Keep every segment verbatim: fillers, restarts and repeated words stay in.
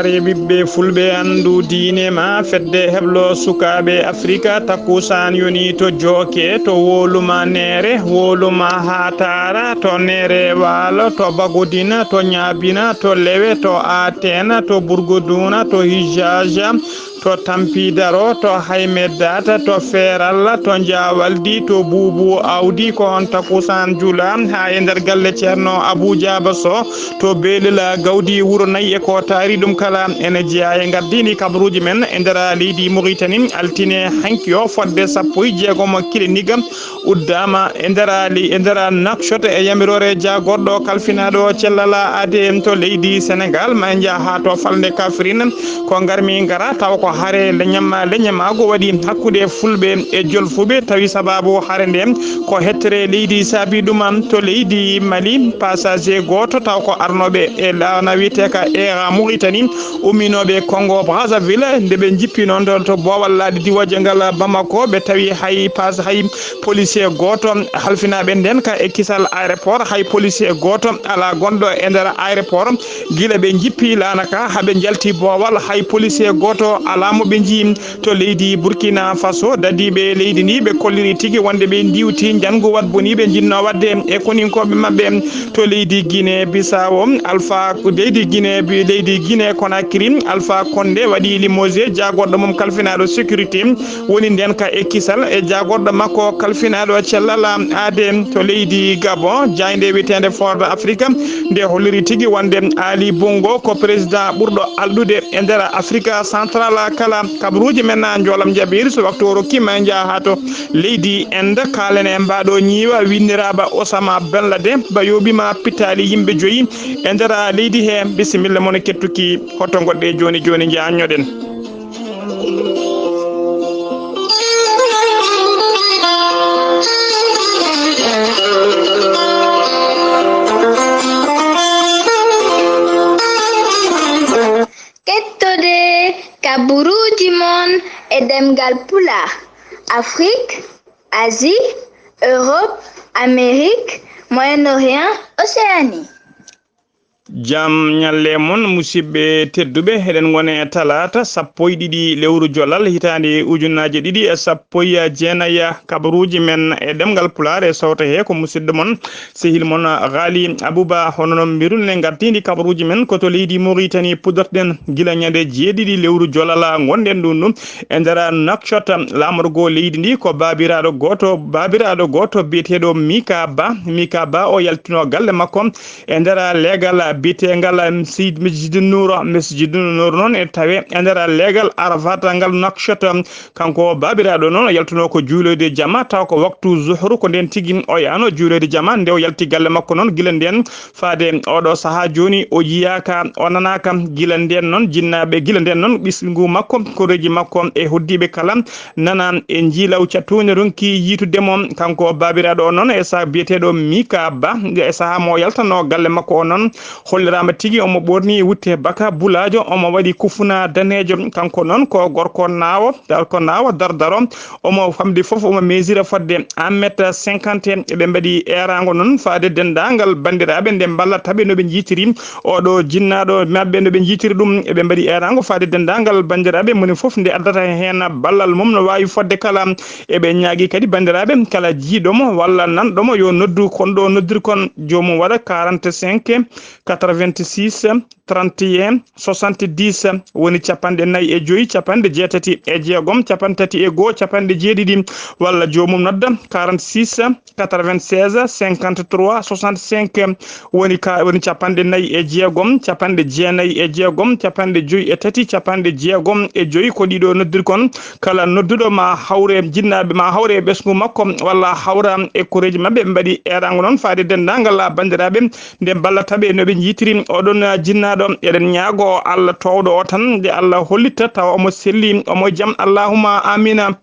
Ɓiɓɓe fulɓe anndu diine ma fedde heblo sukaaɓe Afrika, takkusaan yoni to Jooke, to Woluma Neere, Woluma Haataara, to Neere Waalo, to Bagodina, to Ñaabina, to Lewe, to Ateena, to Burgoduuna, to Hijaaja, to Tampidaro, to Haymedaata, to Feeralla, to Njaawaldi, to Buubu Awdi, ko on takkusaan jula haa e nder galle Ceerno Abuu Jaaba Soh, to Beelel Gawdi wuro nayi e ko taari ɗum kala. Ene jeyaa e ngardiindi kabaruuji men e nder leydi Muritani, altine hanki o fodde sappo e jeegom kiliniga uddaama e nder li-, e nder Nouakchott e yamiroore jaagorɗo kalfinaaɗo cellal aade to leydi Senegal, ma en njaha haa to falnde Kaffrine. Ko ngarmi ngara tawa ko hare leñama, leñamaago waɗi hakkunde fulɓe e jolfuɓe, tawi sabaabu hare nde ko hettere leydi saabi ɗum. To leydi Mali, passager gooto taw ko arnooɓe e laana wiyeteeka Air Mauritanie, umminooɓe Congo Brazzaville, nde ɓe njippi noon to, to boowal laaɗe diwooje ngal Bamako, ɓe tawi hay pas-, hay policier gooto halfinaaɓe nden ka e kisal aéroport, hay policier gooto alaa gonɗo e nder aéroport. Gila ɓe njippi laana ka haa ɓe njalti boowal, hay policier gooto alaa mo ɓe njii. To leydi Burkina Faso, dadiiɓe leydi ndi ɓe kolliri tigi wonde ɓe ndiwti njanngu wat boni ɓe njinnoo waɗde e koninkooɓe maɓɓe. To leydi Guinée Bissau, Alpha, leydi Guinée, leydi Guinée Conakry, Alpha Condé waɗi limogé jaagorɗo mum kalfinaaɗo sécurité, woni nden ka e kisal e jaagorɗo makko kalfinaaɗo cellal aade. To leydi Gabon, jaaynde wiyeteende Ford Africa nde holliri tigi wonde Ali Bongo ko président ɓurɗo alɗude e nder Afrique Central. Kala kabaruuji men na njoolam jaɓiri, so waktu o rokkiima en njaha haa to leydi Inde, kaalen e mbaɗo ñiiwa winndiraaɓe Osama Ben Laden, ba yooɓiima pittaali yimɓe joyi e nder leydi he. Bisimilla mon e kettuki, hoto ngoɗɗe jooni jooni njaanñoɗen. Kettode kaburuuji mon e ɗemngal Pulaar, Afrique, Asie, Europe, Amérique, Moyen-Orient, Océanie. Jam ñalle mon, musidɓe tedduɓe. Eɗen ngoni e talaata sappo e ɗiɗi lewru jolal hitaande ujunnaaje ɗiɗi e sappo e jeenayi. Kabaruuji men e ɗemngal Pulaar e sawto he ko musidɗo mon, sehil mon Ghali Abouba. Hono no mbiruno, ngartiindi kabaruuji men ko to leydi Mauritanie puɗɗorten gila ñande jeeɗiɗi lewru jolal ngonɗen ɗum ɗum e nder Nouakchott, laamorgo leydi ndi ko baabiraaɗo gooto, baabiraaɗo gooto biyeteeɗo Mika Ba. Mika Ba o yaltino galle makko e nder leegal biyeteengal Seydi Masjidi Nour, Masjidi Nour noon e tawe e nder leegal Arafat ngal Nouakchott. Kanko baabiraaɗo noon o yaltuno ko juuloyde jama, taw ko waktu zuhru, ko nden tigi o yaano juuloyde jama. Nde o yalti galle makko noon, gila nden faade oɗo sahaa jooni, o yiyaaka, o nanaaka. Gila nden noon, jinnaaɓe, gila nden noon, ɓesngu makko, koreeji makko e hoddiiɓe kala nana e njiilaw cattuunde ronki yiitude mo. Kanko baabiraaɗo o noon, e sahaa biyeteeɗo Mika Ba, e sahaa mo yaltano galle makko o noon, holliraama tigi omo ɓorni wutte baka bulaajo, omo waɗi kufuna daneejo. Kanko noon ko gorko naawo, gorko naawo dardaro, omo famɗi fof, omo mesira fodde un mètre cinquante. Eɓe mbaɗi eeraango noon faade denndaangal banndiraaɓe nde mballata ɓe no ɓe njiitiri oɗo jinnaaɗo maɓɓe, no ɓe njiitiri ɗum. Eɓe mbaɗi eeraango faade denndaangal banndiraaɓe, moni fof nde addata heen ballal mum no waawi fodde kala. Eɓe ñaagi kadi banndiraaɓe kala jiiɗo mo walla nanɗo mo yo noddu kon ɗo noddir kon, joomum waɗa quarante-cinq quatre-vingt-six trente et un soixante-dix, woni capanɗe nayi e joyi, capanɗe jeetati e jeegom, capanɗe tati e goo, capanɗe jeeɗiɗi, walla joomum nodda quarante-six quatre-vingt-seize cinquante-trois soixante-cinq, woni ka, woni capanɗe nayi e jeegom, capanɗe jeenayi e jeegom, capanɗe joyi e tati, capanɗe jeegom e joyi. Ko ɗiɗo noddirkon. Kala nodduɗo ma hawre jinnaaɓe ma, hawre e ɓesngu makko, walla hawra e koreeji maɓɓe. Ɓe mbaɗi eeraango noon faade denndaangal banndiraaɓe nde mballata ɓe no ɓe njiitiri oɗon jinnaaɗo. Eɗen ñaago Allah toowɗo o tan, nde Allah hollitta tawa omo selli, omo e jam. Allahumma amina.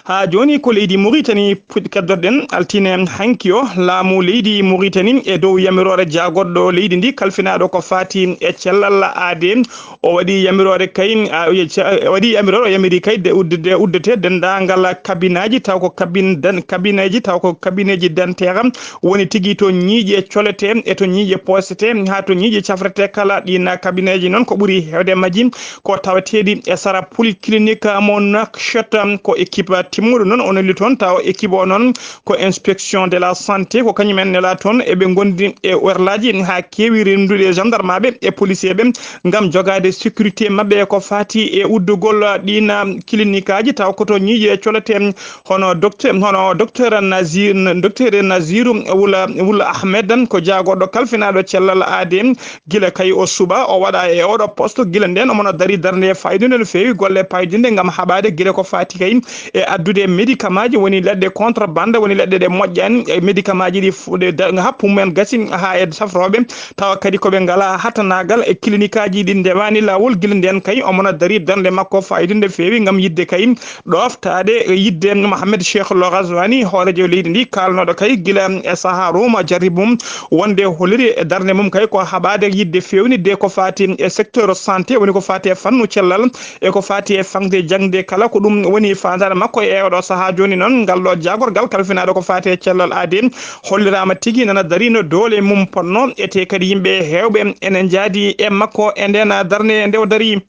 Haa jooni ko leydi Mauritanie puɗ-, keddorɗen altine hanki o. Laamu leydi Mauritanie e dow yamiroore jaagorɗo leydi ndi kalfinaaɗo ko faati e cellal aadee. O waɗi yamiroore kay, a, o ye-, ca-, o waɗi yamiroore, o yamiri kay de uddude, uddete denndaangal kabinaaji, taw ko kabin-, dan-, kabineeji, taw ko kabineeji danteeram woni tigi to ñiiƴe coletee e to ñiiƴe poosete haa to ñiiƴe cafretee kala. Ɗiin kabineeji noon ko ɓuri heewde majji ko taweteeɗi e sara polyclinique mo Nouakchott. Ko équipe timmuɗo noon o neldi toon, tawa équipe o noon ko inspection de la santé, ko kañum en nela toon. Eɓe ngondi e werlaaji haa keewi, renndude e gendarmeɓe e policier ɓe ngam jogaade sécurité maɓɓe ko faati e uddugol ɗiin clinique aji, taw ko to ñiiƴe colete, hono docteur, hono docteur Nazir, docteur Naziru Wula, Wula Ahmed, ko jaagorɗo kalfinaaɗo cellal aadee. Gila kay o suɓa, o waɗa e oɗo poste. Gila nden omo no dari darnde faydude no feewi, golle paydunde ngam haɓaade gila ko faati kay e addude médicament ji, woni leɗɗe contrebande, woni leɗɗe ɗe moƴƴani, e médicament ji ɗi fu-, ɗe da-, happu mumen gasi haa e safrooɓe, tawa kadi ko ɓe ngala hattanaagal e clinique aji ɗi ndewani laawol. Gila nden kay omo no dari darnde makko faydude feewi ngam yiɗde kay ɗooftaade yiɗde Mohamed Cheikh Lo Ghazouani, hooreejo leydi ndi, kaalnooɗo kay gila e sahaa Roma jarri mum, wonde holliri e darnde mum kay ko haɓaade yiɗde feewnitde ko faati e secteur santé, woni ko faati e fannu cellal e ko faati e faŋde jaŋde kala. Ko ɗum woni faandaare makko e oɗo sahaa. Jooni noon, ngal ɗo jaagorgal kalfinaaɗo ko faati e cellal aadee holliraama tigi nana darino doole mum ponno, ete kadi yimɓe heewɓe ene njaadi e makko e nden darnde nde o dari.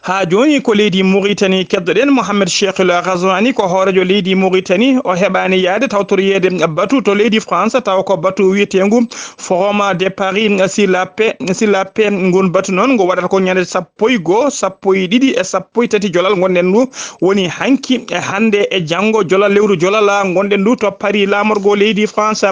Haa jooni ko leydi Mauritanie keddoɗen. Mohamed Cheikh El Ghazouani ko hooreejo leydi Mauritanie. O heɓaani yahde tawtoroyeede batu to leydi France, tawa ko batu wiyeteengu Forum de Paris sur la paix, sur la paix. Ngun batu noon ngo waɗata ko ñande sappo e goo, sappo e ɗiɗi e sappo e tati jolal ngonɗen ndu, woni hanki e hannde e janngo, jolal lewru jolal ngonɗen ndu to Paris, laamorgo leydi France.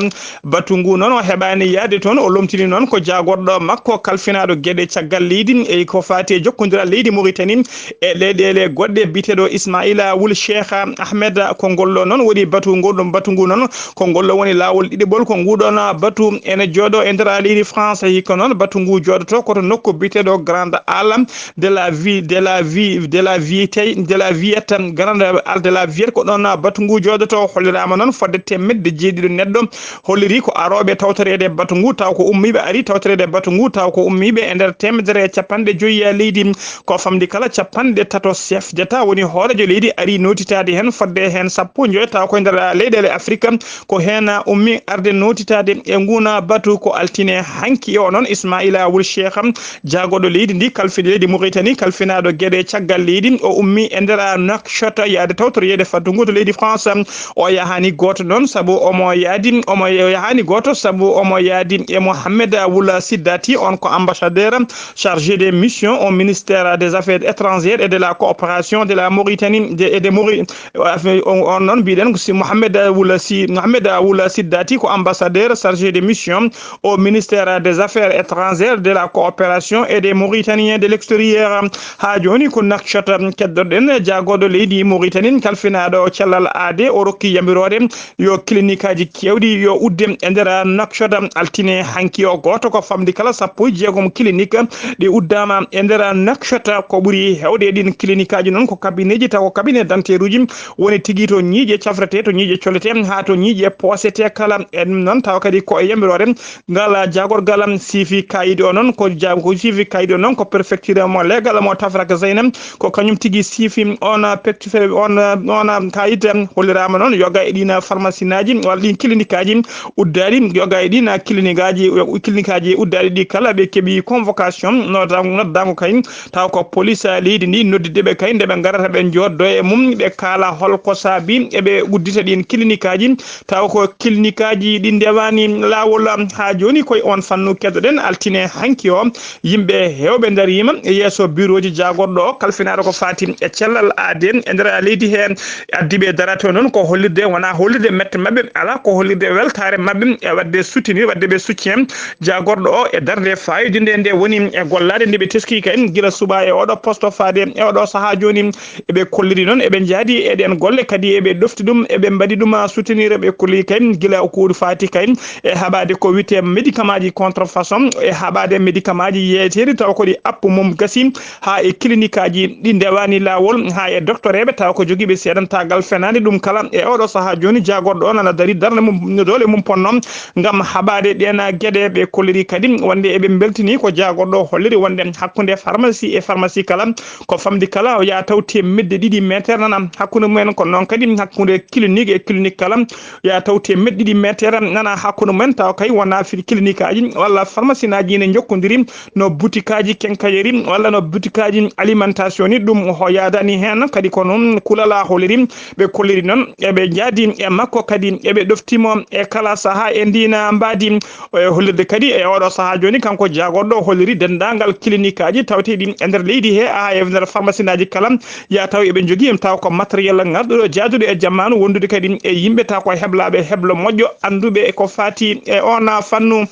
Batu ngu noon o heɓaani yahde toon. O lomtini noon ko jaagorɗo makko kalfinaaɗo geɗe caggal leydi e ko faati e jokkondiral leydi Mauritanie e leyɗeele goɗɗe, biyeteeɗo Ismaila Wul Cheikh Ahmed. Ko ngol ɗo noon woni batu ngol ɗum, batu ngu noon ko ngol ɗo woni laawol ɗiɗaɓol. Ko ngu ɗoon batu ene jooɗo e nder leydi France. Hikka noon batu ngu jooɗoto ko to nokku biyeteeɗo Grande Halle de la vie, de la vie, de la vie, de la Villette, Grande Halle de la Villette, ko ɗoon batu ngu jooɗoto. Holliraama noon fodde teemedde jeeɗiɗo neɗɗo holliri ko arooɓe tawtoreede batu ngu, taw ko ummiiɓe ari tawtoreede batu ngu, taw ko ummiiɓe e nder teemedere e capanɗe joyi leydi. Ko famɗi kala capanɗe tato chef d'État, woni hooreejo leydi, ari nootitaade heen fodde heen sappo e joyo, taw ko e nder leyɗeele Afrique. Ko heen ummi arde nootitaade e nguun batu ko altine hanki o noon. Ismaila Wul Cheikh, jaagorɗo leydi ndi, kalfi leydi Mauritanie, kalfinaaɗo geɗe caggal leydi, o ummi e nder Nouakchott yaade tawtoroyeede fatu ngu to leydi France. O yahaani gooto noon sabu omo yaadi, omo yahaani gooto sabu omo yaadi e Mohamed Wula Siddati, on ko ambassadeur chargé des missions au ministère des Affaires étrangères et de la coopération de la Mauritanie, de, et de Mauri-, on, on noon mbiɗen ko si Mohamed Wula Si, Mohamed Wula Siddati ko ambassadeur chargé de mission au ministère des Affaires étrangères, de la coopération et des Mauritaniens de l'extérieur. Haa jooni ko Nouakchott keddoɗen, jaagorɗo leydi Mauritanie kalfinaaɗo cellal aadee, o rokki yamiroore yo clinique aji keewɗi yo udde e nder Nouakchott altine hanki o. Gooto ko famɗi kala sappo e jeegom clinique ɗi uddaama e nder Nouakchott. Ko ɓuri heewde e ɗiin clinique aji noon ko cabinet ji, taw ko cabinet dentaire uji woni tigi to ñiiƴe cafrete, to ñiiƴe colete, haa to ñiiƴe poosete kala. En noon tawa kadi ko e yamiroore ngal jaagorgal siifi kayit o noon, ko ja-, ko siifi kayit o noon ko préfecture mo leegal mo Tafrak Zeynam, ko kañum tigi siifi on peccu fe-, on, on kayit. Holliraama noon yoga e ɗiin pharmacie aji walla ɗiin clinique aji uddaaɗi, yoga e ɗiin clinique aji, clinique aji uddaaɗi ɗi kala ɓe keɓi convocation noddaango, noddaango kay taw ko police leydi ndi noddide ɓe kay nde ɓe ngarata ɓe njooddoo e mum, ɓe kaala holko saabi eɓe uddita ɗiin clinique aji, taw ko clinique aji ɗi ndewaani laawol. Haa jooni koye on fannu keddoɗen altine hanki o, yimɓe heewɓe ndariima e yeeso birooji jaagorɗo o kalfinaaɗo ko faati e cellal aadee e nder leydi he. Addiiɓe darata noon ko hollirde, wonaa hollirde mette maɓɓe, alaa, ko hollirde weltaare maɓɓe e waɗde soutenir, waɗde ɓe soutien jaagorɗo o e darnde fayodinde nde woni e gollaade nde ɓe teski kay gila suɓaa e oɗo poste faade e oɗo sahaa jooni. Eɓe kolliri noon, eɓe njaadi e ɗeen golle, kadi eɓe ɗofti ɗum, eɓe mbaɗi ɗum soutenir, ɓe kolliri kay gila ko faati kay e haɓaade ko wiyetee médicament ji contrefaçon, e haɓaade médicament ji yeeyeteeɗi tawa ko ɗi appu mum gasi haa e clinique aji ɗi ndewaani laawol, haa e doctoreeɓe tawa ko jogiiɓe seedantaagal fenaande. Ɗum kala e oɗo sahaa jooni, jaagorɗo on ana darii darnde mum no doole mum ponno ngam haɓaade ɗeen geɗe. Ɓe kolliri kadi wonde eɓe mbeltini ko jaagorɗo holliri wonde hakkunde pharmacie e pharmacie kala ko famɗi kala o yaha taw teemedde ɗiɗi meter nana hakkunde mumen, kono noon kadi hakkunde clinique e clinique kala ya taw teemedde ɗiɗi meter nana hakkunde mumen, tawa kay wona fil clinique aji walla pharmacie aji ne njokkondiri no boutique aji quincaillerie walla no boutique aji alimentation ni. Ɗum ho yaadani heen kadi, kono kulala holiri ɓe kolliri noon eɓe njaadi e makko, kadi eɓe ɗoftimo e kala sahaa e ndina mbaadi. E hollirde kadi e oɗo sahaa jooni, kanko jaagorɗo holliri denndaangal clinique aji tawteeɗi e nder leydi he, haa e nder pharmacie aji kala, ya taw eɓe njogii taw ko matériel ngarɗuɗo jaaduɗo e jamaanu, wondude kadi e yimɓe taw ko heblaaɓe heblo moƴƴo, annduɓe e ko faati e on fannu.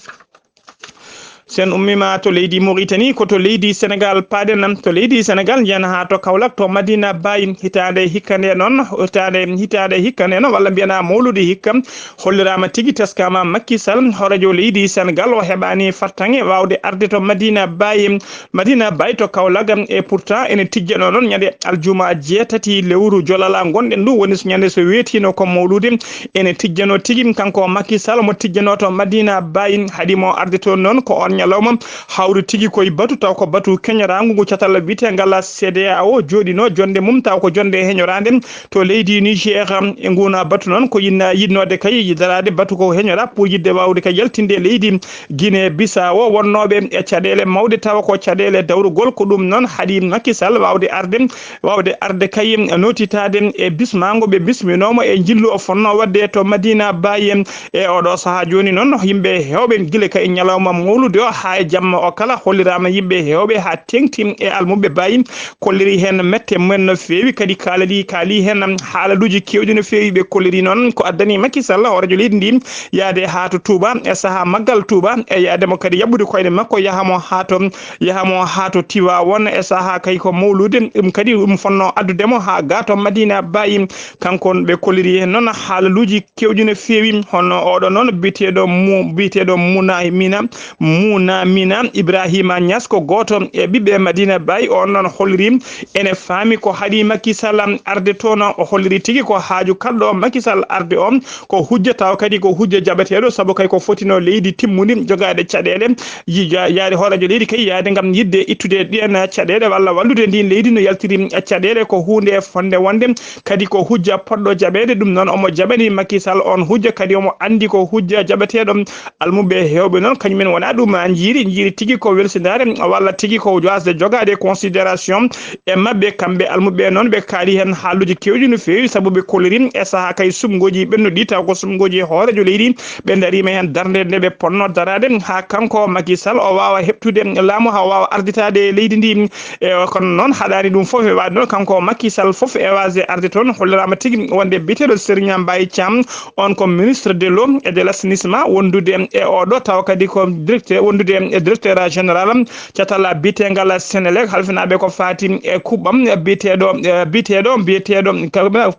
Sen ummiima to leydi Mauritanie, ko to leydi Sénégal paaɗen. To leydi Sénégal, njiyan haa to Kaolack, to Madina Baye, hitaande hikka nde noon, hitaande, hitaande hikka nde noon, walla mbiyanaa mawlude hikka, holliraama tigi, teskaama Macky Sall, hooreejo leydi Sénégal, o heɓaani fartaŋŋe waawde arde to Madina Baye. Madina Baye to Kaolack, e pourtant ene tijjanoo noon ñande aljuma jeetati lewru jolala ngonɗen ndu, woni so ñande so weetiino ko mawlude, ene tijjanoo tigi. Kanko Macky Sall mo tijjanoo to Madina Baye, haɗi mo arde toon noon ko on ñalawma hawri tigi koye batu, taw ko batu keñoraangu ngu catal wiyeteengal C D A O jooɗinoo, jonde mum taw ko jonde heñoraande to leydi Niger. E nguun batu noon ko yinna yiɗnoode kay daraade batu ko heñora pour yiɗde waawde kay yaltinde e leydi Guinée Bissau wonnooɓe e caɗeele mawɗe, tawa ko caɗeele dawrugol. Ko ɗum noon haɗi Macky Sall waawde arde, waawde arde kay notitaade e bismaango ɓe bisminooma e njillu o fonnoo waɗde to Madina Baye. E oɗo sahaa jooni noon, yimɓe heewɓe gila kay ñalawma mawlude o haa e jamma o kala, holliraama yimɓe heewɓe haa teeŋti e almuɓe Baye, kolliri heen mette mumen no feewi, kadi kaalali, kaali heen haalaluuji keewɗi no feewi. Ɓe kolliri noon ko addani Macky Sall, hooreejo leydi ndi, yaade haa to Touba e sahaa maggal Touba, e yaade mo kadi yaɓɓude koyɗe makko, yaha mo haa to, yaha mo haa to Tiwaawoon e sahaa kay ko mawlude. Ɗum kadi ɗum fonnoo addude mo haa gaa to Madina Baye. Kanko ɓe kolliri heen noon haalaluuji keewɗi no feewi, hono oɗo noon biyeteeɗo Mu-, biyeteeɗo Muna Mina, Muna Mina Ibrahima Niass, ko gooto e ɓiɓɓe Madina Baye. On noon holliri ene faami ko haɗi Macky Sall arde toon. O holliri tigi ko haaju kalɗo Macky Sall arde o, ko hujja tawa kadi ko hujja jaɓeteeɗo, sabu kay ko fotino leydi timmundi jogaade caɗeele, yi-, ya-, yaade hooreejo leydi kay yaade ngam yiɗde ittude ɗeen caɗeele walla wallude ndin leydi no yaltiri caɗeele, ko huunde fotnde wonde kadi ko hujja potɗo jaɓeede. Ɗum noon omo jaɓani Macky Sall on hujja, kadi omo anndi ko hujja jaɓeteeɗo. Almuɓe heewɓe noon, kañumen wona ɗum njiiri, njiiri tigi ko welsindaare walla tigi ko wasde jogaade considération e maɓɓe. Kamɓe almuɓe noon, ɓe kaali heen haaluuji keewɗi no feewi, sabu ɓe kolliri e sahaa kay suɓngooji ɓennuɗi, taw ko suɓngooji hooreejo leydi, ɓe ndariima heen darnde nde ɓe potnoo daraade, haa kanko Macky Sall o waawa heɓtude laamu, haa o waawa arditaade leydi ndi. E kono noon haɗaani ɗum fof e waɗde noon, kanko Macky Sall fof e waasde arde toon, holliraama tigi wonde biyeteeɗo Serigne Mbaye Thiam, on ko ministre de l'eau et de l'assainissement, wondude e oɗo, tawa kadi ko directeur, wondude e directeur général catal biyeteengal Senelec, halfinaaɓe ko faati e kuɓɓam biyeteeɗo, eh, biyeteeɗo, biyeteeɗo,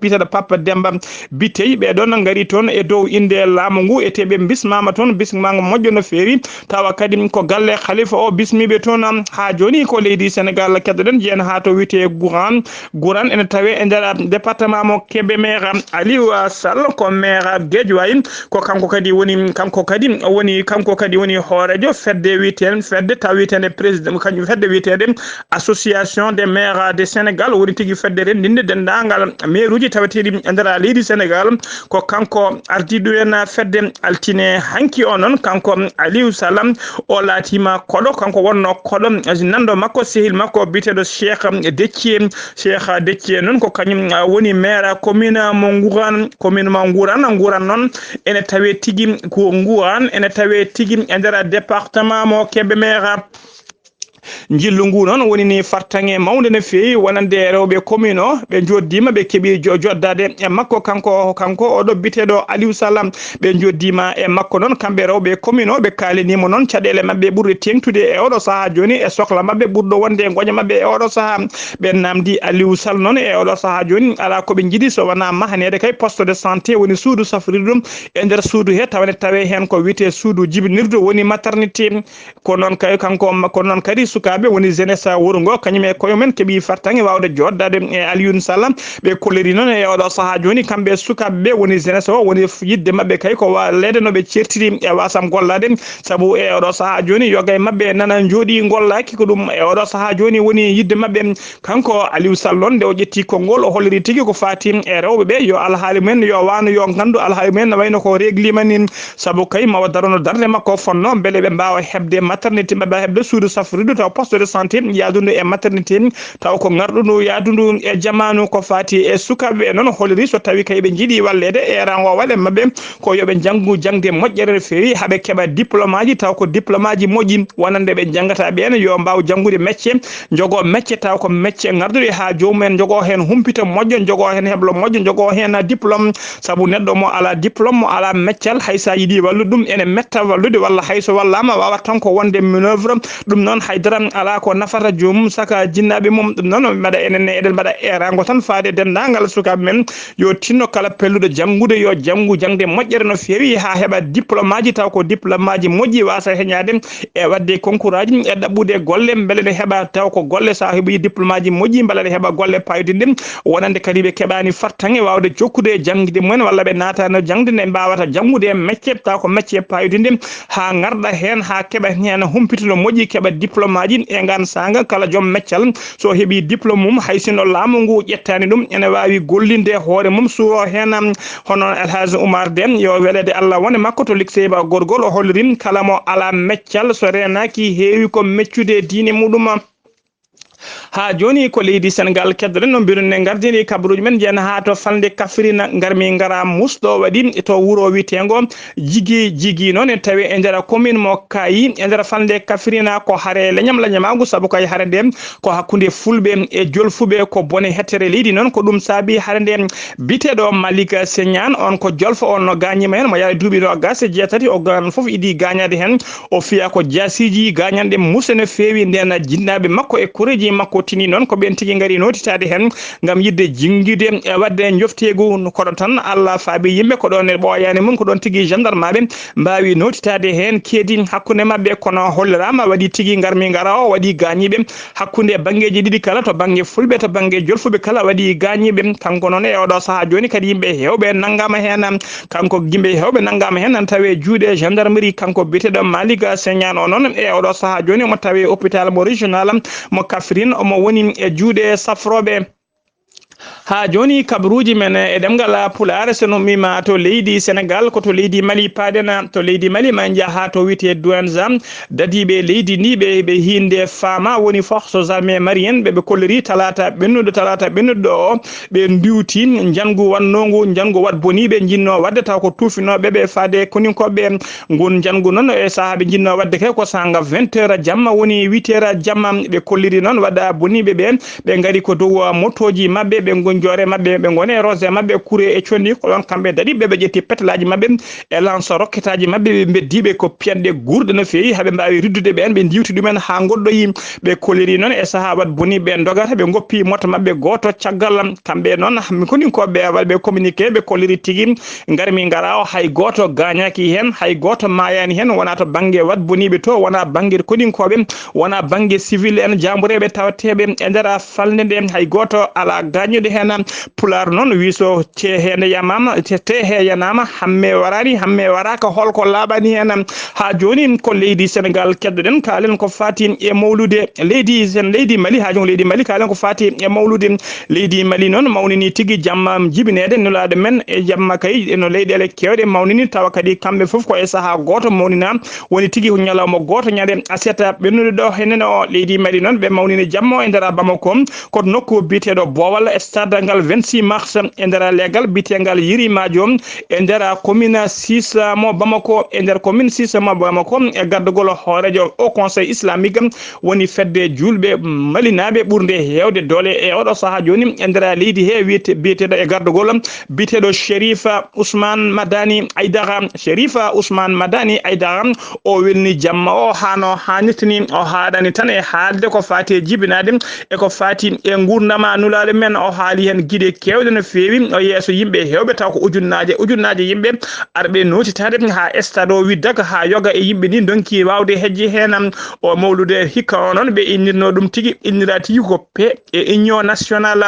biyeteeɗo Papa Demba Bitey. Ɓee ɗoon ngari toon e dow innde laamu ngu, ete ɓe bismaama toon, bismaango moƴƴo no feewi. Tawa kadi ko galle Khalifa o bismiiɓe toon. Haa jooni ko leydi Sénégal keddoɗen, jeyen haa to wiyetee Gouran. Gouran ene tawee e nder département mo Kébémer. Aliou Sall ko maire Guédiawaye, ko kanko kadi woni, kanko kadi woni, kanko kadi woni hooreejo fedde wiyeteende, fedde taw wiyeteende président, kañum fedde wiyeteende Association des maires de Sénégal, woni tigi fedde renndinde denndaangal maire uji taweteeɗi e nder leydi Sénégal. Ko kanko ardiiɗo en fedde altine hanki o noon, kanko Aliou Sall, o laatiima koɗo, kanko wonno koɗo nanndo makko, sehil makko biyeteeɗo Cheikh Déthié. Cheikh Déthié noon ko kañum, ah, woni maire commune mo Ngourane, commune mo Ngourane. Ngourane noon ene tawee tigi ko Ngourane, ene tawee tigi e nder département mo Kébémer. Njillu ngu noon woni ni fartaŋŋe mawnde no feewi wonande rewɓe commune o, ɓe njoddiima, ɓe keɓi jo-, joddaade e makko, kanko, kanko oɗo biteɗo Aliou Sall. Ɓe njoddiima e makko noon, kamɓe rewɓe commune o, ɓe kaaliniima noon caɗeele maɓɓe ɓurɗe teeŋtude e oɗo sahaa jooni, e sokla maɓɓe ɓurɗo wonde e ngoƴa maɓɓe e oɗo sahaa. Ɓe namdi Aliou Sall noon e oɗo sahaa jooni, alaa ko ɓe njiɗi so wonaa mahaneede kay poste de santé, woni suudu safrirdu e nder suudu he, tawne tawe heen ko wiyetee suudu jibinirdu, woni maternité. Ko noon kay kanko, ko noon kadi sukaaɓe woni jeunesse wuro ngo, kañum e koye mum en keɓi fartaŋŋe waawde jooɗdaade e Alioune Sall. Ɓe kolliri noon e oɗo sahaa jooni, kamɓe sukaaɓe ɓe woni jeunesse o, woni f-, yiɗde maɓɓe kay ko walleede no ɓe ceertiri e wasam gollaade. Sabu e oɗo sahaa jooni, yoga e maɓɓe nana njooɗi ngollaaki, ko ɗum e oɗo sahaa jooni woni yiɗde maɓɓe. Kanko Aliou Sall noon, nde o ƴetti konngol, o holliri tigi ko faati e rewɓe ɓe, yo alhaali mumen, yo waano, yo nganndu alhaali mumen, no wayno ko regliima ni. Sabu kay, mawa darono darnde makko fonnoo, mbele ɓe mbaawa heɓde maternité, ɓe mbaawa heɓde suudu safrirdu, taw poste de santé yahdundu e maternité, taw ko ŋarɗundu yahdundu e jamaanu. Ko faati e sukaaɓe ɓe noon, holliri so tawi kay ɓe njiɗi walleede e rango waɗe maɓɓe, ko yo ɓe njanngu jaŋde moƴƴere no feewi, haa ɓe keɓa diplôme aji, taw ko diplôme aji moƴƴi, wonande ɓe njanngata ɓeen, yo mbaaw janngude mecce, njogo mecce, taw ko mecce ŋarɗuɗe haa joomum en njogo heen humpito moƴƴo, njogo heen heblo moƴƴo, njogo heen diplôme. Sabu neɗɗo mo alaa diplôme, mo alaa meccal, hay so a yiɗi wallude ɗum, ene metta wallude, walla hay so wallaama, waawata tan ko wonde manœuvre. Ɗum noon, hay dara alaa ko nafata joomum, saka jinnaaɓe mum. Ɗum noon, mbaɗa enen ne, eɗen mbaɗa eeraango tan faade e denndaangal sukaaɓe men, yo tinno kala pelluɗo janngude, yo janngu jaŋde moƴƴere no feewi, haa heɓa diplôme aji, taw ko diplôme aji moƴƴi, waasa heñaade e waɗde concours aji, e ɗaɓɓude golle, mbele ne heɓa taw ko golle, so a heɓi diplôme aji moƴƴi, mbele ne heɓa golle paayodinɗe, wonande kadi ɓe keɓaani fartaŋŋe waawde jokkude e jaŋde mumen, walla ɓe naataano jaŋde, nde mbaawata janngude e mecce, taw ko mecce paayodinɗe, haa ngarɗa heen, haa keɓa heen humpito no moƴƴi, keɓa diplôme aji. E ngaan saanga, kala joom meccal, so heɓi diplôme mum, hay sino laamu ngu ƴettaani ɗum, ene waawi gollinde hoore mum, suwo heen, am, hono El Hadj Oumar Deme, yo weleede Allah wone makko to Likseyba Gorgol, o holliri kala mo alaa meccal, so reenaaki, heewi ko meccude diine muɗum. Haa jooni ko leydi Senegaal keddoɗen, no mbiɗen ne ngardini kabaruuji men, njeyen haa to falnde Kafrine, ngarmi ngara musɗo waɗi to wuro wiyeteengo Jigi Jigi noon, e tawi e nder commune mo Kaayi, e nder falnde Kafrine, ko hare leñam leñamaagu, sabu kay hare nde ko hakkunde Fulɓe e Jolfuɓe, ko bone hettere leydi noon, ko ɗum saabi hare nde biteɗo Malick Segnane, on ko Jolfo, on no gaañiima heen, mo yaari duuɓi noogaas e jeetati, o gaan fof idi gaañaade heen. O fiya ko jaasiiji gaañanɗe muse no feewi, nden jinnaaɓe makko e koreeji makko tini noon ko ɓeen tigi ngari nootitaade heen ngam yiɗde jinngude e waɗde njofteegu. Kono tan Allah faabi yimɓe, ko ɗoon e ɓooyaani mum, ko ɗoon tigi gendarmaaɓe mbaawi nootitaade heen keedi hakkunde maɓɓe, kono holliraama waɗi tigi ngarmi ngara o waɗi gaañiiɓe hakkunde banngeeji ɗiɗi kala, to bannge Fulɓe, to bannge Jolfuɓe kala waɗi gaañiiɓe. Kanko noon e oɗo sahaa jooni kadi yimɓe heewɓe nanngaama heen, kanko yimɓe heewɓe nanngaama heen, nan tawi e juuɗe gendarmerie, kanko biyeteeɗo Malick Segnane o noon e oɗo sahaa jooni omo tawi e hôpital mo régional mo Kaffrine, omo woni e juuɗe safrooɓe. Haa jooni kabaruuji men e ɗemngal Pulaar, so no mbiima to leydi Senegaal, ko to leydi Mali paaɗen. To leydi Mali ma njaha to wiyetee Douentza, dadiiɓe leydi ndi ɓe, ɓe hiinde faama, woni forces armées maliennes, ɓe ɓe kolliri talaata ɓennuɗo, talaata ɓennuɗo o, ɓe ndiwti njanngu wannongu, njanngu waɗ boni ɓe njinnoo waɗde, taw ko tuufinooɓe ɓe faade koninkooɓe. Ngun njanngu noon e sahaa ɓe njinnoo waɗde kay ko saanga vingt heures jamma, woni huit heures jamma, ɓe kolliri noon waɗa boniiɓe ɓe, ɓe ngari ko dow motooji maɓɓe, ɓe ngon joore maɓɓe, ɓe ngoni e rose maɓɓe, kure e conndi, ko ɗoon kamɓe daɗi ɓe, ɓe ƴetti petelaaji maɓɓe e lance roquetaaji maɓɓe, ɓe mbeddi ɓe ko piyanɗe guurɗe no feewi, haa ɓe mbaawi riddude ɓeen, ɓe ndiwti ɗumen haa ngoɗɗoyi. Ɓe kolliri noon e sahaa waɗ boni ɓe ndogata, ɓe ngoppi moto maɓɓe gooto caggal. Kamɓe noon, mi koninkooɓe waɗɓe communiqué, ɓe kolliri tigi, ngarmi ngara o, hay gooto gaañaaki heen, hay gooto maayaani heen, wonaa to bannge waɗ boniiɓe to, wonaa bannge koninkooɓe, wonaa bannge civil en, jaambureeɓe tawateeɓe e nder falnde nde, hay gooto alaa gaañuɗo heen. Pulaar noon wi so te heende yamaama, te, te he yanaama, hamme waraani, hamme waraaka, holko laaɓaani heen? Haa jooni ko leydi Senegaal keddoɗen, kaalen ko faati e mawlude leydi sen, leydi Mali, haa jooni leydi Mali, kaalen ko faati e mawlude leydi Mali noon, mawnini tigi jamma jibineede nulaaɗo men e jamma kay no leyɗeele keewɗe mawnini, tawa kadi kamɓe fof ko e sahaa gooto mawnina, woni tigi ko ñalawma gooto ñande aset ɓennude ɗo henen o. Leydi Mali noon ɓe mawnini jamma o e nder Bamako, ko nokku biyeteeɗo Boowal, stade ngal vingt-six mars e nder leggal bitengal Yirimajo e nder commune six mo Bamako, e nder commune six mo Bamako, e gardagol hoorejo o Conseil islamique woni fedde julɓe malinaaɓe ɓurnde heewde doole e oɗo sahaa jooni e nder leydi he wiyete-, biyeteeɗo e gardagol biyeteeɗo Sherifa Ousmane Madani Aidara. Sherifa Ousmane Madani Aidara o welni jamma o hano haanirta ni, o haaɗani tan e haalde ko faati e jibinaade e ko faati e nguurndama nulaaɗo men. O haali heen giɗe keewɗe no feewi, o yeeso yimɓe heewɓe, taw ko ujunnaaje ujunnaaje yimɓe arɓe nootitaade haa stade o Widdak haa yoga e yimɓe ni ndonki waawde hejje heen. O mawlude hikka o noon ɓe innirno ɗum tigi, innira tigi ko paix et union nationale.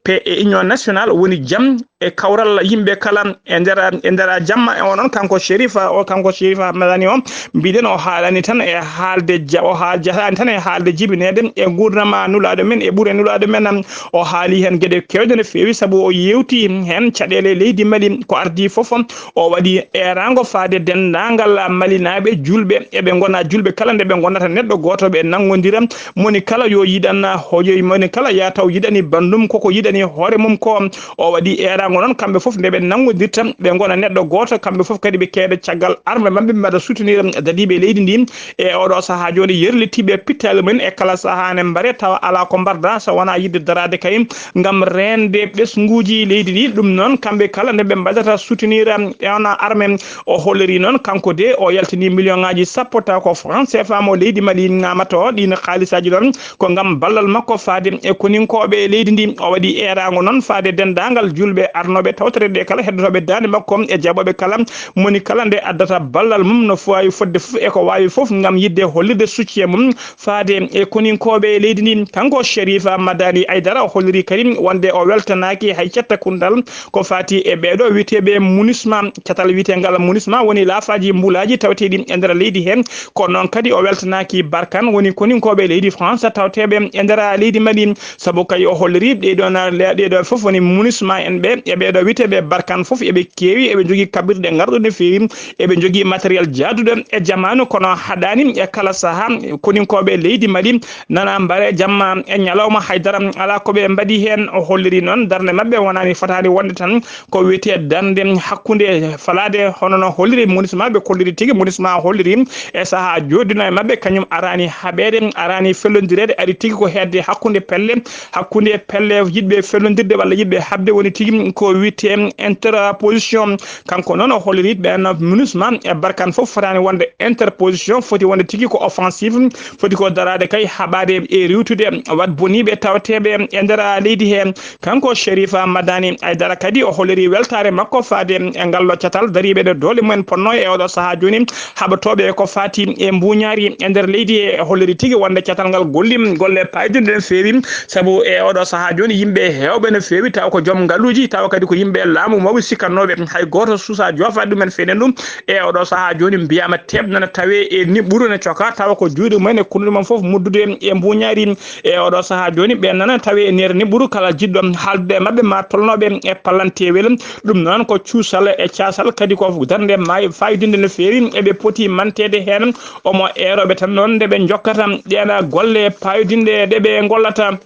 Paix et union nationale woni jam e kawral yimɓe kala e nder, e nder jamma. E onon kanko Sherifa o, kanko Sherifa Madani o, mbiɗen o haalani tan e haalde ja-, o haal-, jahani tan e haalde jibineede e nguurndama nulaaɗo men e ɓure nulaaɗo men. O haali heen geɗe keewɗe no feewi, sabu o yeewti heen caɗeele leydi Mali ko ardii fof. O waɗi eeraango faade denndaangal malinaaɓe julɓe, eɓe ngona julɓe kala nde ɓe ngonata neɗɗo gooto, ɓe nanngodira. Moni kala yo yiɗan hojoy, moni kala ya taw yiɗani banndum koko yiɗani hoore mum ko. O waɗi eeraango noon kamɓe fof nde ɓe nanngodirta, ɓe ngona neɗɗo gooto, kamɓe fof kadi ɓe keeɓe caggal arme maɓɓe, mbaɗa soutenir dadiiɓe leydi ndi. E oɗo sahaa jooni yerlitiiɓe pittaali mum e kala sahaa ne mbare tawa alaa ko mbarda so wonaa yiɗde daraade kay ngam reende ɓesnguuji leydi ndi. Ɗum noon kamɓe kala nde ɓe mbaɗata soutenir e on arme. O holliri noon kanko de o yaltini million ngaaji sappo taw ko franc C F A mo leydi Mali ŋaamato ɗiin haalisaaji noon ko ngam ballal makko faade e koninkooɓe leydi ndi. O waɗi eeraango noon faade denndaangal julɓe arnooɓe tawtoreeɓe kala heddotooɓe daande makko e jaɓooɓe kala, moni kala nde addata ballal mum no waawi fodde fof e ko waawi fof ngam yiɗde hollirde soutien mum faade e koninkooɓe leydi ndi. Kanko Sherifa Madani Aidara o holliri kadi wonde o weltanaaki hay cetta kundal ko faati e ɓeeɗo wiyeteeɓe MINUSMA. Catal wiyeteengal MINUSMA woni laafaaji mbulaaji taweteeɗi e nder leydi heen. Kono noon kadi o weltanaaki Barkhane woni koninkooɓe leydi France taweteeɓe e nder leydi Mali. Sabu kay o holliri ɗee ɗoon le-, ɗee ɗoo fof woni MINUSMA en ɓe e ɓeeɗo wiyeteeɓe Barkhane fof eɓe keewi, eɓe njogii kaɓirɗe ngarɗuɗe no feewi, eɓe njogii matériel jaaduɗo e jamaanu, kono haɗaani e kala sahaa koninkooɓe leydi Mali nana mbare jamma e ñalawma haydara alaa ko ɓe mbaɗi heen. O holliri noon darnde maɓɓe wonaani, fotaani wonde tan ko wiyetee darnde hakkunde falaade, hono no holliri MINUSMA, ɓe kolliri tigi MINUSMA holliri e sahaa jooɗiino e maɓɓe, kañum araani haɓeede, araani fellondireede, ari tigi ko heedde hakkunde pelle, hakkunde pelle yiɗɓe fellondirde walla yiɗɓe haɓde woni tigi ko wiyetee interposition. Kanko noon o holliri ɓeen MINUSMA e Barkhane fof fotaani wonde interposition, foti wonde tigi ko offensive, foti ko daraade kay haɓaade e riiwtude wat boniiɓe taweteeɓe e nder leydi hee. Kanko Sherifa Madani Aidara kadi o holliri weltaare makko faade e ngal catal dariiɓe ɗo doole mumen ponno e oɗo sahaa jooni, haɓatooɓe ko faati e mbuuñaari e nder leydi. E holliri tigi wonde catal ngal golli golle paydinɗe no feewi, sabu e oɗo sahaa jooni yimɓe heewɓe no feewi, taw ko joom ngaluuji, taw kadi ko yimɓe laamu mawɓe sikkannooɓe hay gooto suusaa joofaade ɗumen feenen ɗum. E oɗo sahaa jooni mbiyaama teeɓ nana tawee e niɓɓuru ne coka, tawa ko juuɗe mumen e kunnuɗe mum fof muddude e mbuuñaari. E oɗo sahaa jooni ɓe nana tawee e nder niɓɓuru, kala jiɗɗo haaldude e maɓɓe ma tolnooɓe e pallanteewel. Ɗum noon ko cuusal e caasal, kadi ko darnde maayo faayidinnde no feewi, eɓe poti manteede heen. Omo eeroɓe tan noon nde ɓe njokkata ɗeen golle paayodinɗe ɗe ɓe ngollata.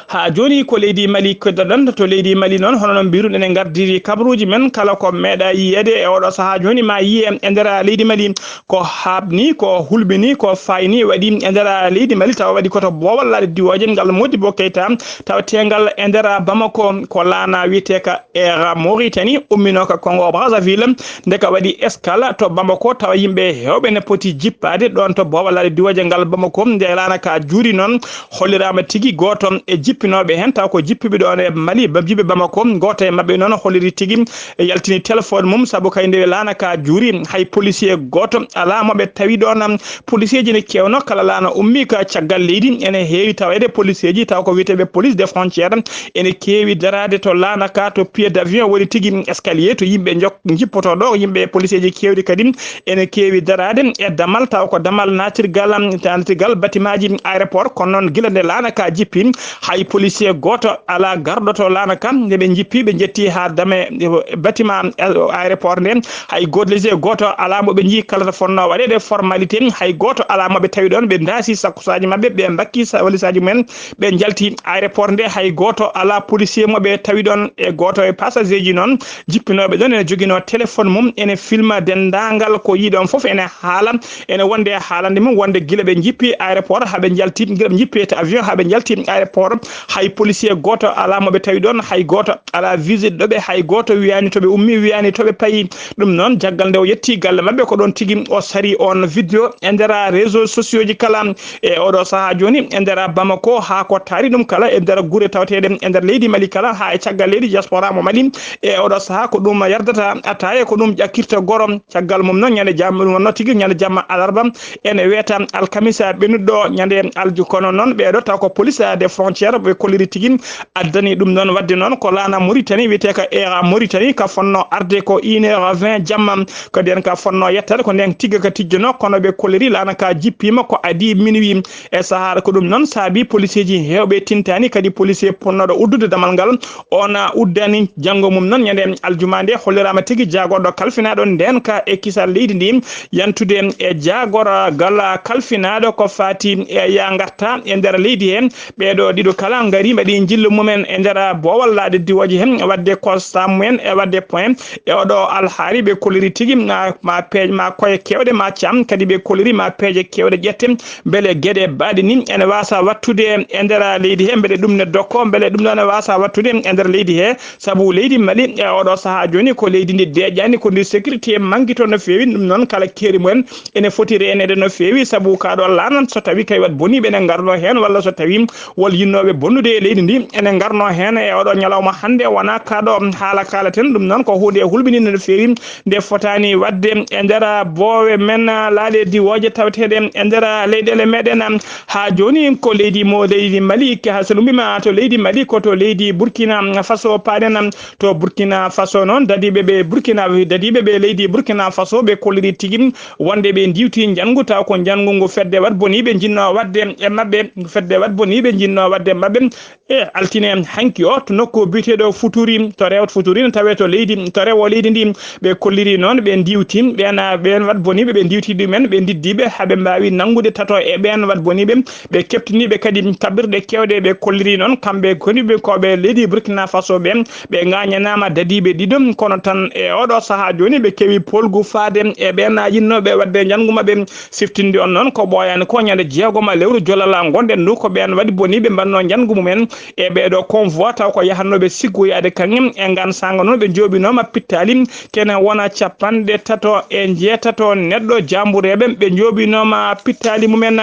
Haa jooni ko leydi Mali keddoɗen. To leydi Mali noon, hono no mbiruɗen e ngardiiɗi kabaruuji men, kala ko meeɗa yiyeede e oɗo sahaa jooni ma yiye e nder leydi Mali. Ko haaɓni, ko hulɓini, ko faayni waɗi e nder leydi Mali, tawa waɗi ko to boowal laaɗe diwooje ngal Modibo Keita, tawa teengal e nder Bamako, ko laana wiyetee ka Air Mauritanie, umminoo ka Congo Brazzaville, nde ka waɗi escale to Bamako, tawa yimɓe heewɓe ne poti jippaade ɗoon to boowal laaɗe diwooje ngal Bamako, nde laana ka juuri noon, holliraama tigi gooto e jippinooɓe heen, taw ko jippiiɓe ɗoon e Mali, ba-, jiɓe Bamako, gooto e maɓɓe noon holliri tigi e yaltini téléphone mum, sabu kay nde laana ka juuri, hay policier gooto alaa mo ɓe tawi ɗoon. Policier ji ne keewno, kala laana ummi ka caggal leydi, ene heewi taweede policier ji, taw ko wiyeteeɓe police des frontières, ene keewi daraade to laana ka, to pied d'avion woni tigi escalier, to yimɓe njok-, njippotoo ɗo, yimɓe policier ji keewɗi kadi ene keewi daraade e damal, taw ko damal naatirgal, naatirgal batimaaji aéroport. Kono noon, gila nde laana ka jippi, Hay policier gooto alaa garɗo to laana kan. Nde ɓe njippi, ɓe njetti haa dame bâtiment aéroport nde. Hay gooto policier gooto alaa mo ɓe njii kala to fotnoo waɗeede formalité. Hay gooto alaa mo ɓe tawi ɗoon. Ɓe ndaasi sakkusaaji maɓɓe, ɓe mbakki sa-, walisaaji mumen, ɓe njalti aéroport nde. Hay gooto alaa policier mo ɓe tawi ɗoon. E gooto e passager ji noon jippinooɓe ɗoon ene joginoo téléphone mum, ene filma denndaangal ko yiɗoon fof, ene haala, ene wonde e haalande mum wonde gila ɓe njippi aéroport haa ɓe njalti, gila ɓe njippi e avion haa ɓe njalti aéroport, hay policier gooto alaa mo ɓe tawi ɗoon, hay gooto alaa visite ɗo ɓe, hay gooto wiyaani to ɓe ummi, wiyaani to ɓe payi. Ɗum noon, caggal nde o yetti galle maɓɓe, ko ɗoon tigi o sari on vidéo e nder réseaux sociaux ji kala. E oɗo sahaa jooni, e nder Bamako haa ko taari ɗum kala, e nder gure tawateeɗe e nder leydi Mali kala, haa e caggal leydi diaspora mo Mali, e oɗo sahaa ko ɗum yardata ataaya, ko ɗum ƴakkirta goro. Caggal mum noon, ñande jam, ɗum wonno tigi ñande jamma alarba, ene weeta alkamisa ɓennuɗo ñande alju. Kono noon, ɓeeɗo taw ko police des frontières ɓe kolliri tigi addani ɗum noon. Wadde noon, ko laana Mauritanie wiyetee ka Air Mauritanie, ka fonno arde ko une heure vingt jamma, ko nden ka fonno yettade, ko nden tigga ka tijjono, kono ɓe kolliri laana ka jippima ko adii minuit. E sahaara ko ɗum noon saabi policeeji heewɓe tintaani, kadi policier ponnooɗo uddude damal ngal, on uddani janngo mum noon ñande aljuma nde, holliraama tigi jaagorɗo kalfinaaɗo ndeen ka e kisal leydi ndi, yantude e jaagorgal kalfinaaɗo ko faati e yaa ngarta e nder leydi he. Ɓeeɗo ɗiɗo kala ngari mbaɗi njillu mumen e nder boowal laaɗe diwooje he, waɗde constat mumen e waɗde point e oɗo alhaali. Ɓe kolliri tigi ma, ma peej, ma koye keewɗe, ma cam, kadi ɓe kolliri ma peeje keewɗe ƴette, mbele geɗe baaɗe ni ene waasa wattude e nder leydi he, mbele ɗum ne dokko, mbele ɗum ɗo ne waasa wattude e nder leydi he, sabu leydi Mali e oɗo sahaa jooni ko leydi ndi deeƴaani, ko ndi sécurité manquito no feewi. Ɗum noon, kala keeri mumen ene foti reeneede no feewi, sabu kaa ɗo laana, so tawi kay wat boniiɓe ne ngarno heen, walla so tawi wol yinnooɓe bonnude e leydi ndi ene ngarno heen e oɗo ñalawma hannde, wonaa kaa ɗo haala kaalaten. Ɗum noon ko huunde hulɓiniinde no feewi, nde fotaani waɗde e nder boowe men, laaɗe diwooje tawateeɗe e nder leyɗeele meɗen. Haa jooni ko leydi mo leydi Mali, ke-, so ɗum wiima to leydi Mali, ko to leydi Burkina Faso paaɗen. To Burkina Faso noon, dadiiɓe ɓe Burkina, dadiiɓe ɓe leydi Burkina Faso, ɓe kolliri tigi wonde ɓe ndiwti njanngu, taw ko njanngu ngu fedde wat boniiɓe njinnoo waɗde e maɓɓe, fedde wat boniiɓe njinnoo waɗde e maɓɓe. E altine hanki o, to nokku biyeteeɗo Futuri, to rewo Futuri, ne tawee to leydi, to rewo leydi ndi, ɓe kolliri noon, ɓe ndiwti, ɓeen, ɓeen wat boniiɓe, ɓe ndiwti ɗumen, ɓe ndiddiiɓe, haa ɓe mbaawi nanngude tato e ɓeen wat boniiɓe, ɓe keɓtiniiɓe kadi kaɓirɗe keewɗe. Ɓe kolliri noon, kamɓe koni ɓe ko ɓe leydi Burkina Faso ɓe, ɓe ngaañanaama dadiiɓe ɗiɗo, kono tan e oɗo sahaa jooni ɓe kewi polgu faade e ɓeen yinnooɓe waɗde njanngu maɓɓe. Siftinde on noon, ko ɓooyaani ko ñande jeegoma lewru jolala ngonɗen ndu, ko ɓeen waɗi boniiɓe mbannoo njanngu mumen e ɓeeɗo convoi, taw ko yahannooɓe siggoyaade kaŋŋe. E ngaan saanga noon, ɓe njooɓinooma pittaali kene wona capanɗe tato e njeetato neɗɗo jaambureeɓe, ɓe njooɓinooma pittaali mumen.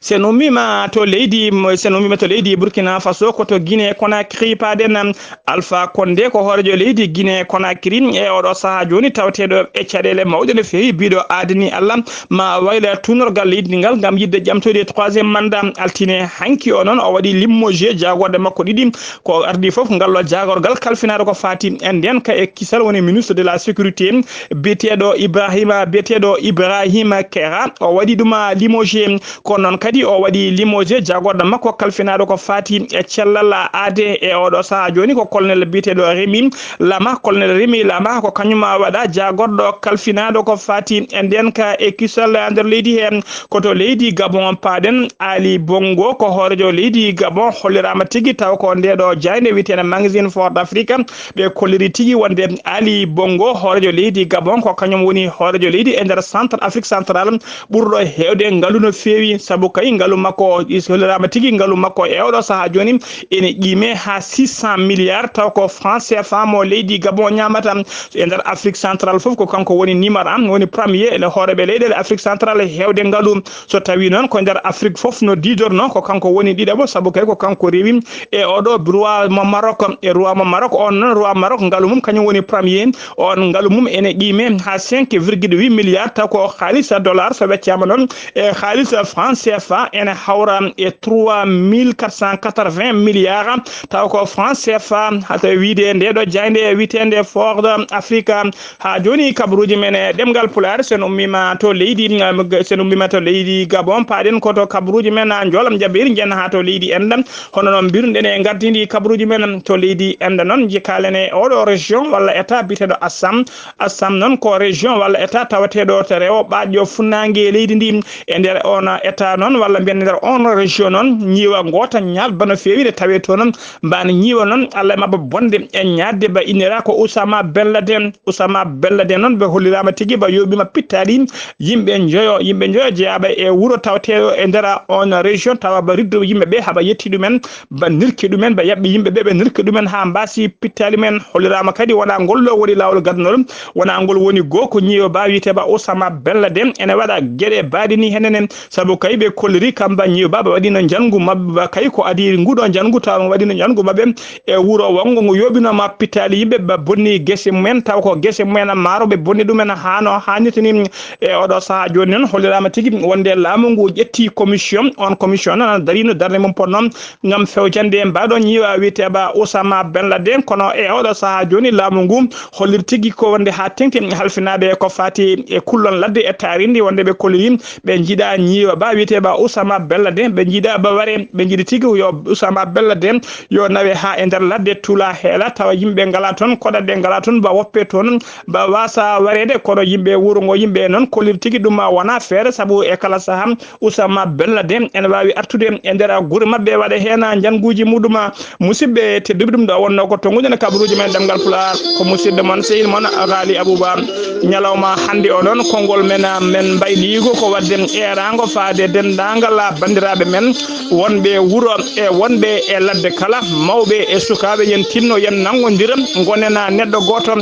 Sen ummiima to leydi, sen ummiima to leydi Burkina Faso, ko to Guinée Conakry paaɗen. Alpha Condé ko hooreejo leydi Guinée Conakry e oɗo sahaa jooni, tawateeɗo e caɗeele mawɗe no feewi, biiɗo aadani Allah ma wayla tuunorgal leydi ngal ngam yiɗde ƴamtoyde troisième mandat. Altine hanki o noon, o waɗi limogé jaagorɗe makko ɗiɗi. Ko ardii fof ngallo jaagorgal kalfinaaɗo ko faati e ndeenka e kisal, woni ministre de la sécurité, biyeteeɗo Ibrahima, biyeteeɗo Ibrahima Kera, o waɗi ɗum limogé. Kono noon kadi o waɗi limogé jaagorɗo makko kalfinaaɗo ko faati e cellal aade e oɗo sahaa jooni, ko colonel biyeteeɗo Rémi Lama. Colonel Rémi Lama ko kañum waɗa jaagorɗo kalfinaaɗo ko faati e ndeenka e kisal nder leydi he. Ko to leydi Gabon paaɗen. Ali Bongo ko hooreejo leydi Gabon, holliraama tigi taw ko ndeeɗo jaaynde wiyeteende Magazine for Africa. Ɓe kolliri tigi wonde Ali Bongo, hooreejo leydi Gabon, ko kañum woni hooreejo leydi e nder Centre Afrique Centrale ɓurɗo heewde ngalu no feewi, sabu kay ngalu makko, is-, holliraama tigi ngalu makko e oɗo sahaa jooni ene qiime haa six cent milliards, taw ko franc C F A mo leydi Gabon ñaamata. E nder Afrique Centrale fof, ko kanko woni numéro un, woni premier e hooreeɓe leyɗeele Afrique Centrale heewde ngalu. So tawii noon ko nder Afrique fof no diidornoo, ko kanko woni ɗiɗaɓo, sabu kay ko kanko rewi e oɗo roi mo Maroc. E roi mo Maroc, on noon roi Maroc, ngalu mum kañum woni premier. On ngalu mum ene qiime haa cinq virgule huit milliards, taw ko haalis dollar, so weccaama noon e haalis franc C F A ene hawra e trois mille quatre cent quatre-vingts milliards, taw ko franc C F A, hata wiide nde ɗo jaaynde wiyeteende Ford Africa. Haa jooni kabaruuji men e ɗemngal Pulaar, sen ummiima to leydi, um, sen ummiima to leydi Gabon, paaɗen ko to kabaruuji men, a, Njoolam Jabeeri, njeyen haa to leydi Inde. Hono noon mbirunɗen e ngardiindi kabaruuji men to leydi Inde noon, njikkalen e oɗo région walla état biyeteeɗo Assam. Assam noon ko région walla état tawateeɗo to rewo ɓaaƴƴo funnaange leydi ndi. E nder oon état noon, walla mbiyen nder oon région noon, ñiiwa ngoota ñaalba no feewi ne tawee toon. Mbaan ñiiwa noon, Allah e maɓɓe bonde e ñaadde ba innira ko Oussama Ben Laden. Oussama Ben Laden noon, ɓe holliraama tigi ba yooɓiima pittaali yimɓe njoyo, yimɓe njoyo jeyaaɓe e wuro tawateeɗo e nder oon région, tawa ba ridduɓe yimɓe ɓe haɓa yetti ɗumen, ba nirki ɗumen, ba yaɓɓi yimɓe ɓe, ɓe nirki ɗumen haa mbaasi pittaali men. Holliraama kadi wonaa ngol ɗo woni laawol gadnol, wonaa ngol woni goo, ko ñiiwa ba wiyetee ba Oussama Ben Laden ene waɗa geɗe baaɗe ni henene. Sabu kay ɓe kolliri kam ba ñiiwa ba, ba waɗino njanngu maɓɓe, ba kay ko adii nguɗo njanngu, tawa mo waɗino njanngu maɓɓe e wuro wonngo ngo yooɓinooma pittaali yimɓe, ba bonni gese mumen, taw ko gese mumen maaro ɓe bonni ɗumen haa no haanirta ni. E oɗo sahaa jooni noon holliraama tigi wonde laamu ngu ƴetti commission, on commission noon ana darino darnde mum ponno ngam fewjande mbaɗo ñiiwa wiyetee ba Oussama Ben Laden. Kono e oɗo sahaa jooni laamu ngu hollir tigi ko wonde haa teŋti halfinaaɓe ko faati e kullon ladde e taarindi wonde ɓe kolliri ɓe njiɗa ñiiwa ba wiyetee ba Oussama Ben Laden, ɓe njiɗa ba ware, ɓe njiɗi tigi yo Oussama Ben Laden yo nawe haa e nder ladde tula heela tawa yimɓe ngala toon, koɗaɗe ngala toon, ba woppe toon, ba waasa wareede. Kono yimɓe wuro ngo, yimɓe noon kollir tigi ɗum ma wona feere, sabu e kala sahaa Oussama Ben Laden ene waawi artude e nder gure maɓɓe, waɗa heen njannguuji muɗum. Musidɓe tedduɓe, ɗum ɗo wonno ko tonngude e kabaruuji men ɗemngal Pulaar, ko musidɗo mon, sehil mon, Ghali Abouba. Ñalawma hannde o noon, konngol men, men mbayliigo ko waɗde eeraango faade denndaangal banndiraaɓe men wonɓe wuro e wonɓe e ladde kala, mawɓe e sukaaɓe, yen tinno, yen nanngondira, ngonen neɗɗo gooto.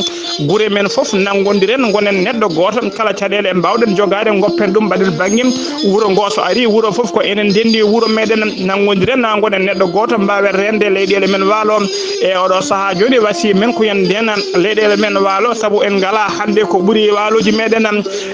Gure men fof nanngondiren, ngonen neɗɗo gooto. Kala caɗeele mbaawɗen jogaade, ngoppen ɗum, mbaɗen bannge wuro ngo. So ari wuro fof, ko enen ndenndi wuro meɗen, nanngondiren, na ngonen neɗɗo gooto, mbaawen reende leyɗeele men waalo. E oɗo sahaa jooni, wasi men ko yen ndena leyɗeele men waalo, sabu en ngala hannde ko ɓuri waalooji meɗen.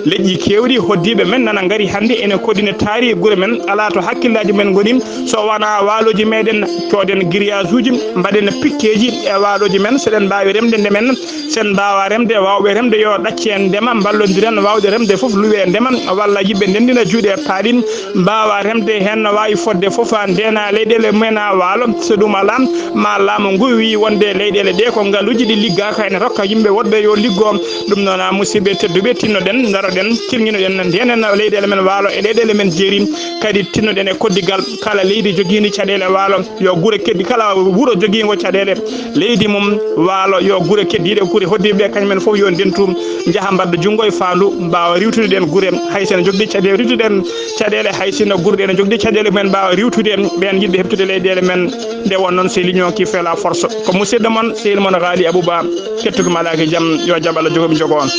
Leƴƴi keewɗi hoddiiɓe men nana ngari hannde ene koɗi ne taari gure men, alaa to hakkillaaji men ngoni. So wonaa waalooji meɗen, cooden giriyaajuuji, mbaɗen pikkeeji e waalooji men, seɗen mbaawi remde nde men. Sen mbaawa remde, waawɓe remde yo ɗacce en ndema, mballondiren waawde remde fof, luwe ndema, walla yimɓe ndenndina juuɗe paaɗi, mbaawa remde heen no waawi fodde fof, ndeena leyɗeele mumen waalo. So ɗum alaa, ma laamu ngu wii wonde leyɗeele ɗe ko ngaluuji ɗi liggaaka, ene rokka yimɓe woɗɓe yo liggo. Ɗum noon, a musidɓe tedduɓe, tinnoɗen, ndaroɗen, kirŋinoɗen, ndeenen leyɗeele men waalo e leyɗeele men jeeri, kadi tinnoɗen e koddigal kala leydi jogiindi caɗeele waalo. Yo gure keddi, kala wuro jogiingo caɗeele leydi mum waalo, yo gure keddiiɗe, gure hoddiiɓe ɓe, kañum en fof yo ndentu, njaha mbaɗa junngo e faandu, mbaawa riiwtude ɗeen gure. Hay so en njogdii caɗeele, riiwtuɗen caɗeele, hay sinno gure ɗe ene njogdii caɗeele, men mbaawa riiwtude ɓeen yiɗɓe heɓtude leyɗeele men. Nde won noon, c'est l'union qui fait la force. Ko musidɗo mon, sehil mon Ghali Abouba, kettuki malaaki jam, yo jam Allah jogo mi jogo on.